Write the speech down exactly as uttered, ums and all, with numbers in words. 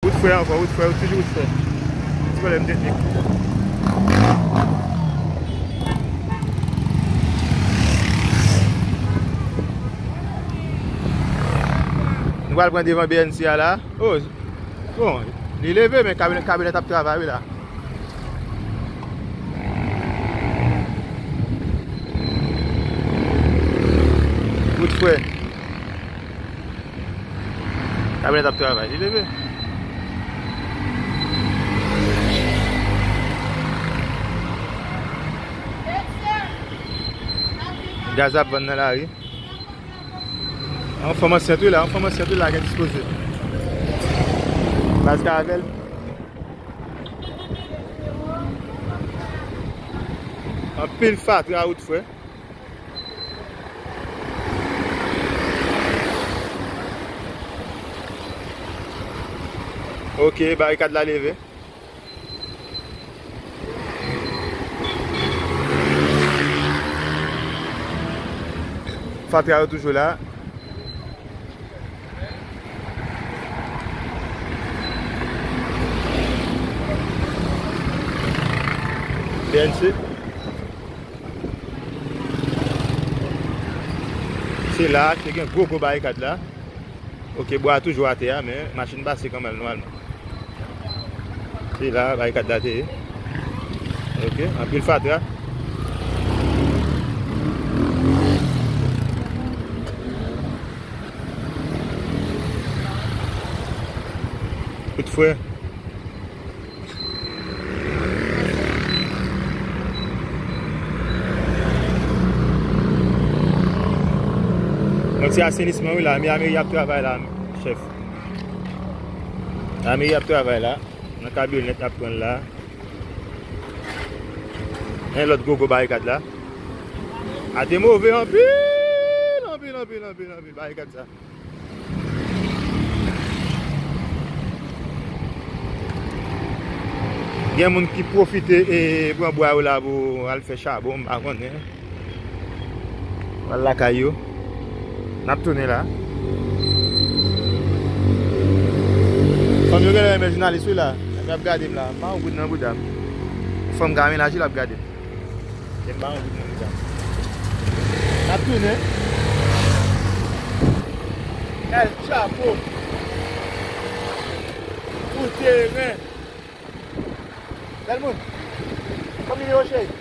Wout fre ankò, wout fre, toujou wout fre. Ti pwoblèm teknik. Nou pral pran devan B N C a la. Oh, bon, li leve, men kabilè, kabilè t ap travay, wi, la. Wout fre. Kabilè t ap travay, li leve. Gaz ap vann nan lari. Yon fanm ansent wi la, yon fanm ansent wi la gen dispoze. Baz ka avè l. Anpil fatra wout fre. Ok, barikad la leve. Fatra yo toujou la. B N C. Se la, te gen gwo gwo barikad la. Ok, bwa a toujou atè a, men machin pase kanmenm nòmalman. Se la, barikad la te ye. Ok, anpil fatra. Kout fre. Bon, se asenisman wi la, men lameri ap travay la, chèf. Lameri ap travay la, nan kamyonèt y ap pran l la. Yon lòt gwo gwo barikad la. A te move anpil, anpil, anpil, anpil, anpil, barikad sa. Gen moun ki pwofite e pran bwa yo la pou al fè chabon, m pa konnen. Al lakay yo. N ap tounen la. Fanm yo genlè renmen jounalis wi la. Y ap gade m la. M pa yon goud nan bouda m. Fanm ka menaj wi l ap gade m. Se pa yon goud nan bouda m. N ap tounen. El Chapo. Pou teren. Bèl moun. Kòm nimewo cheri?